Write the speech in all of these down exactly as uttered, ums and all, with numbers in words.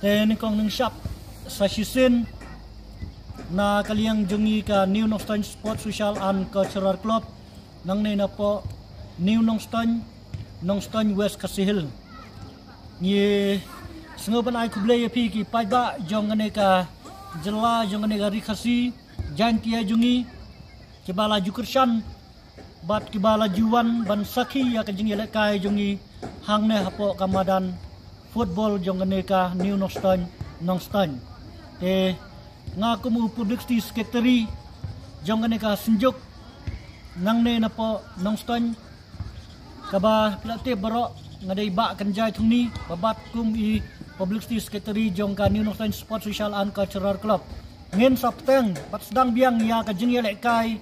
Te nyngkong nyngshap sa shisien na ka liang jong ngi ka New Nongstoiñ Sports Social and Cultural Club, nangne napoh New Nongstoiñ, Nongstoiñ, West Khasi Hills. Ngi sngewbha ban ai khublei ïa phi ki paidbah jong kane ka jylla, jong kane ka Ri Khasi Jaintia jong ngi, kiba la ju kyrshan bad kiba la ju wan ban sakhi ïa ka jingïalehkai jong ngi hangne hapoh ka madan football jong kane ka New Nongstoiñ, Nongstoiñ. Te nga kum u publicity secretary jong kane ka synjuk nangne napoh Nongstoiñ, kaba phi la tip baroh, nga dei Bah Kynjai Thongni, ba bat kum i publicity secretary jong ka New Nongstoiñ Sports Social and Cultural Club. Ngin sa pteng bad sdang biang ïa ka jingïalehkai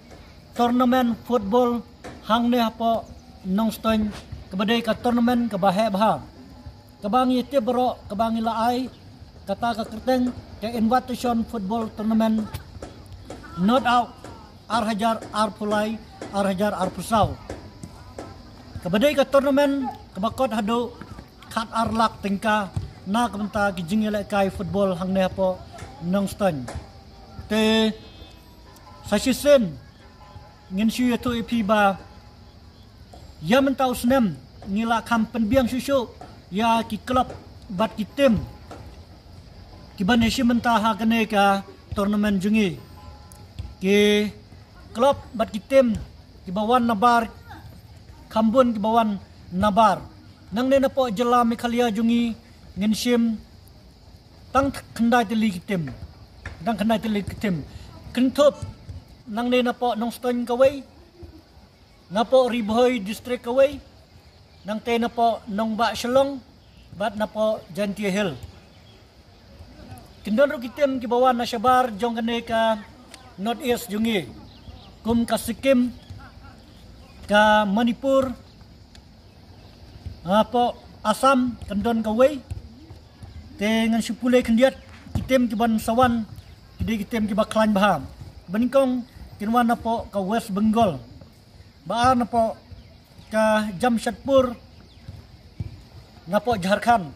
tournament football hangne hapoh Nongstoiñ, kaba dei ka tournament kaba heh bha, kaba ngi tip baroh, kaba ngi la ai kata ka kyrteng ka Invitation Football Tournament Knockout ar hajar arphew lai, ar hajar arphew saw, kaba dei ka tournament kaba kot haduh khat ar lak tyngka na ka bynta ki jingïalehkai football hangne hapoh Nongstoiñ. Te sa shisien ngin shu ïathuh ïa phi ba ïa mynta u snem ngi la kham pynbiang shuh shuh ïa ki club bad ki team kiban ïashim bynta ha kane ka tournament jong ngi. Ki club bad ki team kiba wan nabar, kham bun kiba wan nabar. Nangne napoh jylla Meghalaya jong ngi ngin shim tang khyndai tylli ki team. Tang khyndai tylli ki team. Kynthup nangne napoh Nongstoiñ kawei, napoh Ri Bhoi District kawei, nangta napoh Nongbah Shillong bad napoh Jaintia Hills. Kyndon ruh ki team kiba wan na shabar jong kane ka North East jong ngi, kum ka Sikkim, ka Manipur, hapoh Assam kyndon kawei. Te ngan shu pule khyndiat ki team kiban sa wan, ki dei ki team kiba khlaiñ bha. Ba nyngkong kin wan napoh ka West Bengal, ba ar napoh ka Jamshedpur napoh Jharkhand,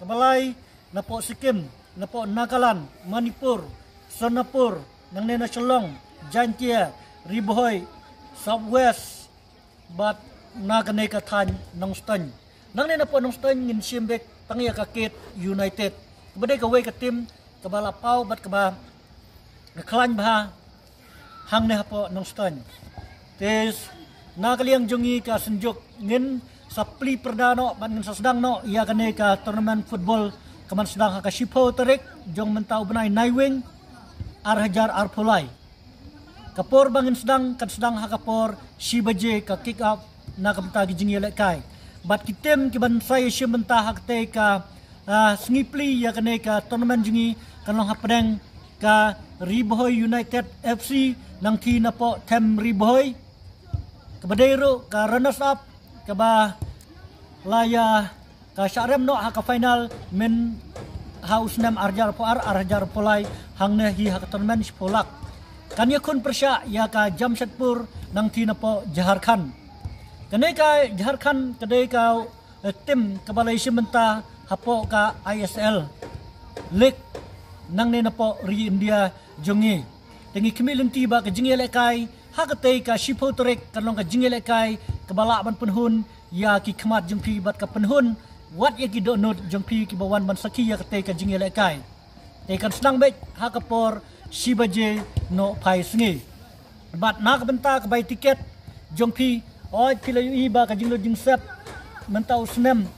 kaba lai napoh Sikkim, napoh Nagaland, Manipur, Sonapur, nangne na Shillong, Jaintia, Ri Bhoi, South West, bad na kane ka thaiñ Nongstoiñ. Nangne napoh Nongstoiñ ngin shim beit tang ïa ka Kit United, kaba dei kawei ka team kaba la paw bad kaba khlaiñ bha hangne hapoh Nongstoiñ. Te na ka liang jong ngi ka synjuk ngin sa plie pyrda noh bad ngin sa sdang noh ïa kane ka tournament football kaban sdang ha ka shiphew tarik jong mynta u bnai Naiwieng, ar hajar arphew lai. Ka por ba ngin sdang kan sdang ha ka por shi baje, ka kick off na ka bynta ki jingïalehkai. Bad ki team kiban sa ïashim bynta ha katei ka, ah, sngi plie ïa kane ka tournament jong ngi kan long hapdeng ka Ri Bhoi United F C nangta napoh Them Ri Bhoi, kaba dei ruh ka runners up, kaba la ïa ka shah rem noh ha ka final myn ha u snem ar hajar arphew ar, ar hajar arphew lai, hangne hi ha ka tournament shiphew lak. Kan ïakhun pyrshah ïa ka Jamshedpur nangta napoh Jharkhand. Kane ka Jharkhand ka dei ka, eh, team kaba la ïashim bynta hapoh ka I S L League nangne napoh ri India jong ngi. Te ngi khmih lynti ba ka jingïalehkai ha katei ka shiphew tarik kan long ka jingïalehkai kaba lah ban pynhun ïa ki khmat jong phi bad ka pynhun wat ïa ki dohnud jong phi kiba wan ban sakhi ïa katei ka jingïalehkai. Te kan sdang beit ha ka por shi baje nohphai sngi. Bad na ka bynta ka bai tiket jong phi, oi phi la ïohi ba ka jinglut jingsep mynta u snem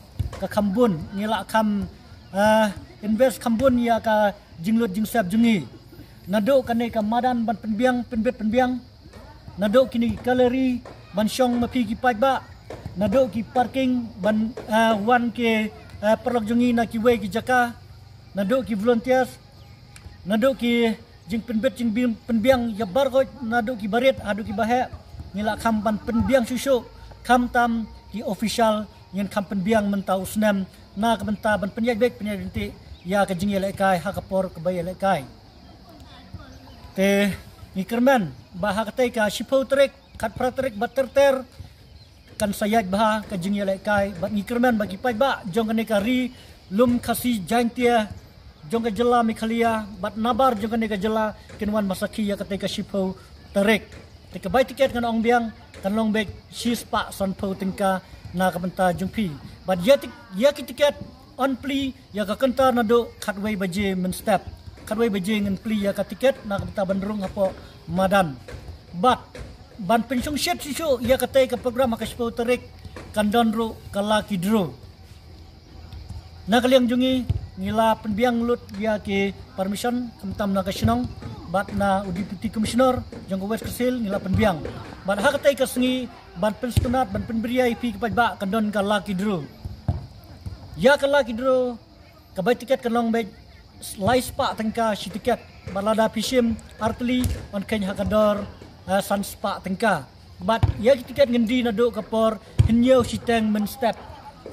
ka kham bun, ngi la kham, ah, invest kham bun ïa ka jinglut jingsep jong ngi. Naduh kane ka madan ban pynbiang, pynbit pynbiang, naduh kine ki gallery ban shong ma phi ki paidbah, naduh ki parking ban, ah, wan ki, ah, paralok jong ngi na kiwei ki jaka, naduh ki volunteers, naduh ki jingpynbit jingpynbiang ïa baroh, naduh ki barit haduh ki baheh, ngi la kham ban pynbiang shuh shuh, khamtam ki official ngin kham pynbiang mynta u snem na ka bynta ban pynïaid beit pynïaid ryntih ïa ka jingïalehkai ha ka por kaba ïalehkai. Te ngi kyrmen ba ha katei ka shiphew tarik, khatphra tarik bad ter ter kan sa ïaid bha ka jingïalehkai, bad ngi kyrmen ba ki paidbah jong kane ka Ri Lum Khasi Jaintia jong ka jylla Meghalaya bad nabar jong kane ka jylla kin wan ban sakhi ïa katei ka shiphew tarik. Te ka bai tiket ngan ong biang kan long beit shispah sanphew tyngka na ka bynta jong phi. Bad ïa tik ïa ki tiket yn plie ïa ka kynta naduh khatwei baje mynstep. Khatwei baje ngin plie ïa ka tiket na ka bynta ban rung hapoh madan. Bad ban pynshongshit shuh shuh ïa katei ka program ha ka shiphew tarik kan don ruh ka lucky draw. Na ka liang jong ngi ngi la pynbiang lut ïa ki permission khamtam na ka shnong bad na u Deputy Commissioner jong ka West Khasi Hills ngi la pynbiang. Bad ha katei ka sngi ban pynsngewtynnat ban pynbiang ïa phi ki paidbah kan don ka lucky draw. Ïa ka lucky draw ka bai tiket kan long beit lai spah tyngka shi tiket bad lada phi shim artylli yn kheiñ ha ka dor, eh, san spah tyngka. Bad ïa ki tiket ngin die naduh ka por hynñiew shiteng mynstep.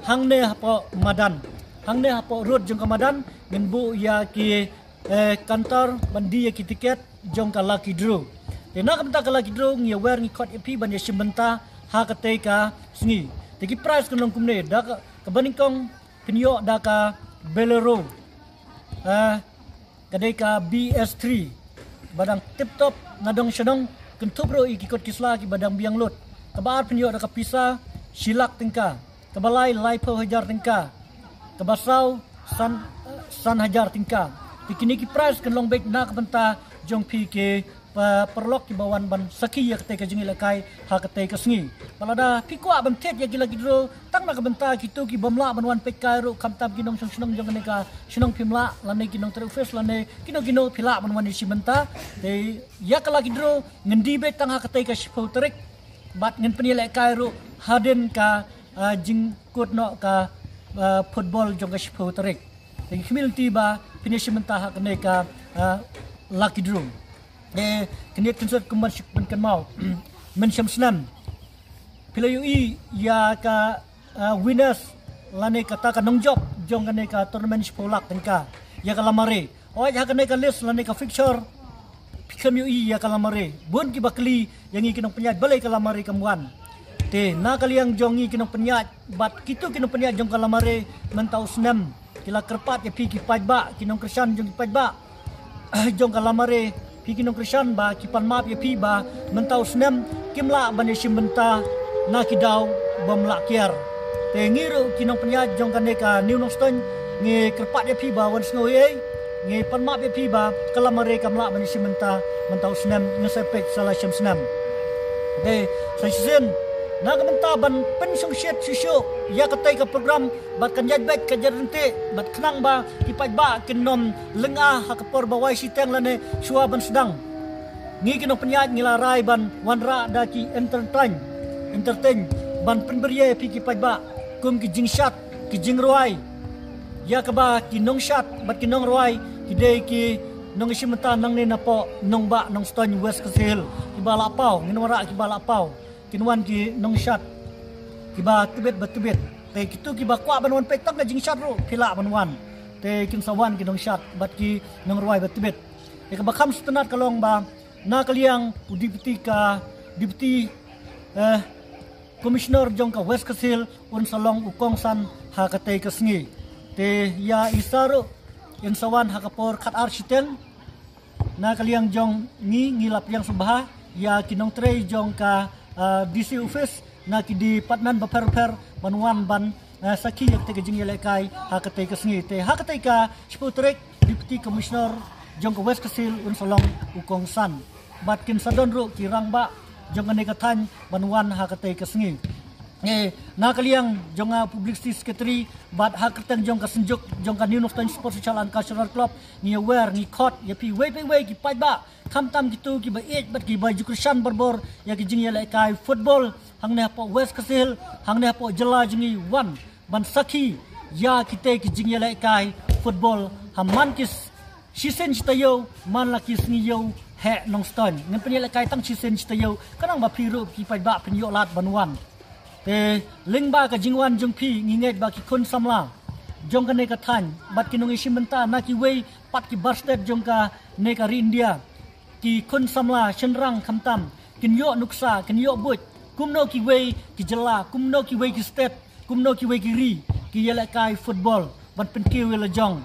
Hangne hapoh madan, hangne hapoh road jong ka madan ngin buh ïa ki, eh, counter ban die ïa ki tiket jong ka lucky draw. Te na ka bynta ka lucky draw ngi ïawer ngi khot ïa phi ban ïashim bynta ha katei ka sngi. Te ki prize kan long kumne, da ka, ka banyngkong phin ïoh da ka Bolero. Eh, ka dei ka B S three. Ba dang tip top na dong sha dong, kynthup ruh ïa ki kot ki sla kiba dang biang lut. Kaba ar phin ïoh da ka pisa shi lak tyngka. Kaba lai laiphew hajar tyngka. Kaba saw san, san hajar tyngka. Te kine ki prize kan long beit na ka bynta jong phi ki pa-, paralok kiba wan ban sakhi ïa katei ka jingïalehkai ha katei ka sngi. Bad lada phi kwah ban thied ïa ki lucky draw tang na ka bynta kito ki bym lah ban wan peitkai ruh khamtam ki nongshong shnong jong kane ka shnong phim lah lane ki nongtrei office lane kino kino phi lah ban wan ïashim bynta. Te ïa ka lucky draw ngin die beit tang ha katei ka shiphew tarik bad ngin pynïalehkai ruh hadien ka, ah, jingkut noh ka, ah, football jong ka shiphew tarik. Te ngi khmih lynti ba phin ïashim bynta ha kane ka, ah, lucky draw. Te kane ka kynset kumban shu pynkynmaw mynshem snem phi la ïohi ïa ka, ah, winners lane kata ka nongjop jong kane ka tournament shiphew lak tyngka ïa ka Lamare. Oi ha kane ka list lane ka fixture phi khlem ïohi ïa ka Lamare. Bun kiba kylli ïa ngi ki nongpynïaid balei ka Lamare kam wan. Te na ka liang jong ngi ki nongpynïaid bad kito ki nongpynïaid jong ka Lamare mynta u snem ki la kyrpad ïa phi ki paidbah, ki nongkyrshan jong ki paidbah jong ka Lamare, phi ki nongkyrshan ba ki pan map ïa phi ba mynta u snem kim lah ban ïashim bynta na ki daw bym lah kiar. Te ngi ruh ki nongpynïaid jong kane ka New Nongstoiñ ngi kyrpad ïa phi ba wan sngew ei ei, ngi pan map ïa phi ba ka Lamare kam lah ban ïashim bynta mynta u snem, ngin sa peit sa la shem snem. Te sa shisien na ka bynta ban pynshongshit shuh shuh ïa katei ka program bad kan ïaid beit ka jingryntih bad khnang ba ki paidbah kin nym lynga ha ka por ba wai shiteng lane shuwa ban sdang. Ngi ki nongpynïaid ngi la rai ban wanrah da ki entertain, entertain ban pynbiang ïa phi ki paidbah kum ki jingshad, ki jingrwai. Ïa kaba ki nongshad bad ki nongrwai ki dei ki nongïashim bynta nangne napoh nongbah Nongstoiñ West Khasi Hills kiba la paw, ngin wanrah kiba la paw. Kin wan ki nongshad kiba tbit ba tbit. Te kito kiba kwah ban wan peit tang ka jingshad ruh ki lah ban wan. Te kin sa wan ki nongshad bad ki nongrwai ba tbit. Te kaba kham sngewtynnat ka long ba na ka liang u Deputy ka, Deputy, eh, Commissioner jong ka West Khasi Hills un sa long u kongsan ha katei ka sngi. Te ïa i sa ruh in sa wan ha ka por khatar shiteng. Na ka liang jong ngi ngi la pdiang sngewbha ïa ki nongtrei jong ka, ah, D C office na ki department bapher bapher ban wan ban, ah, sakhi ïa katei ka jingïalehkai ha katei ka sngi. Te ha katei ka shiphew tarik Deputy Commissioner jong ka West Khasi Hills un sa long u kongsan. Bad kin sa don ruh ki rangbah jong kane ka thaiñ ban wan ha katei ka sngi. Eh, na ka liang jong nga Publicity Secretary bad ha kyrteng jong ka Synjuk jong ka New Nongstoiñ Sports Social and Cultural Club ngi ïawer ngi khot ïa phi wei pa wei ki paidbah khamtam kito kiba ïeit bad kiba ju kyrshan barabor ïa ki jingïalehkai football hangne hapoh West Khasi Hills, hangne hapoh jylla jong ngi wan ban sakhi ïa kitei ki jingïalehkai football ha man ki shisien shi taïew man la ki sngi ïew heh Nongstoiñ. Ngin pynïalehkai tang shisien shi taïew khnang ba phi ruh ki paidbah phin ïoh lad ban wan. Te lyngba ka jingwan jong phi ngi ngeit ba ki khun samla jong kane ka thaiñ bad ki nongïashim bynta na kiwei pat ki bar stet jong kane ka ri India, ki khun samla shynrang khamtam kin ïoh nuksa, kin ïoh buit kumno kiwei ki jylla, kumno kiwei ki stet, kumno kiwei ki ri ki ïalehkai football ban pynkiew ïa la jong.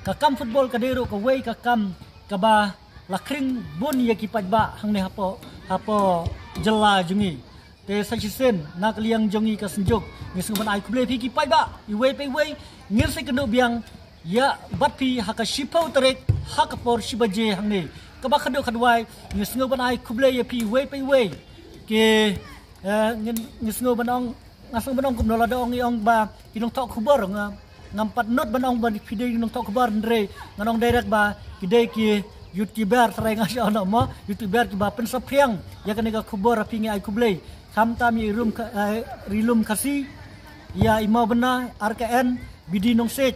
Ka kam football ka dei ruh kawei ka kam kaba la khring bun ïa ki paidbah hangne hapoh, hapoh jylla jong ngi. Te sa shisien na ka liang jong ngi ka Synjuk, ngi sngew ban ai khublei phi ki paidbah iwei pa iwei. Ngin sa ïakynduh biang ïa bad phi ha ka shiphew tarik ha ka por shi baje hangne. Kaba khadduh khadwai, ngi sngew ban ai khublei ïa phi iwei pa iwei. Ki, eh, ngin, ngi sngew ban ong, nga sngew ban ong kumno, lada ong ngi ong ba ki nongthoh khubor, nga, ngam pat nud ban ong ba phi dei nongthoh khubor, hynrei ngan ong direct ba ki dei ki YouTuber, trai nga sha ono mo, YouTuber kiba pynsaphriang ïa kane ka khubor ha phi, ngi ai khublei. Khamtam ïa i Rum Kha-, eh, Ri Lum Khasi, ïa i Mawbynna, R K N, B D Nongsiej,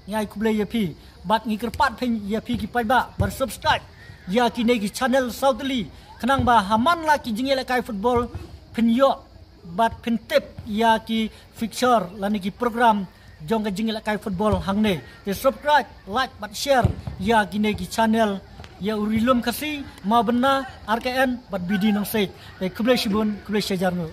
ngi ai khublei ïa phi. Bad ngi kyrpad phin ïa phi ki paidbah ban subscribe ïa kine ki channel sawtylli, khnang ba ha man la ki jingïalehkai football phin ïoh bad phin tip ïa ki fixture lane ki program jong ka jingïalehkai football hangne. Te subscribe, like bad share ïa kine ki channel, ïa u Ri Lum Khasi, Mawbynna, R K N bad B D Nongsiej. Te khublei shibun, khublei shihajar nguh.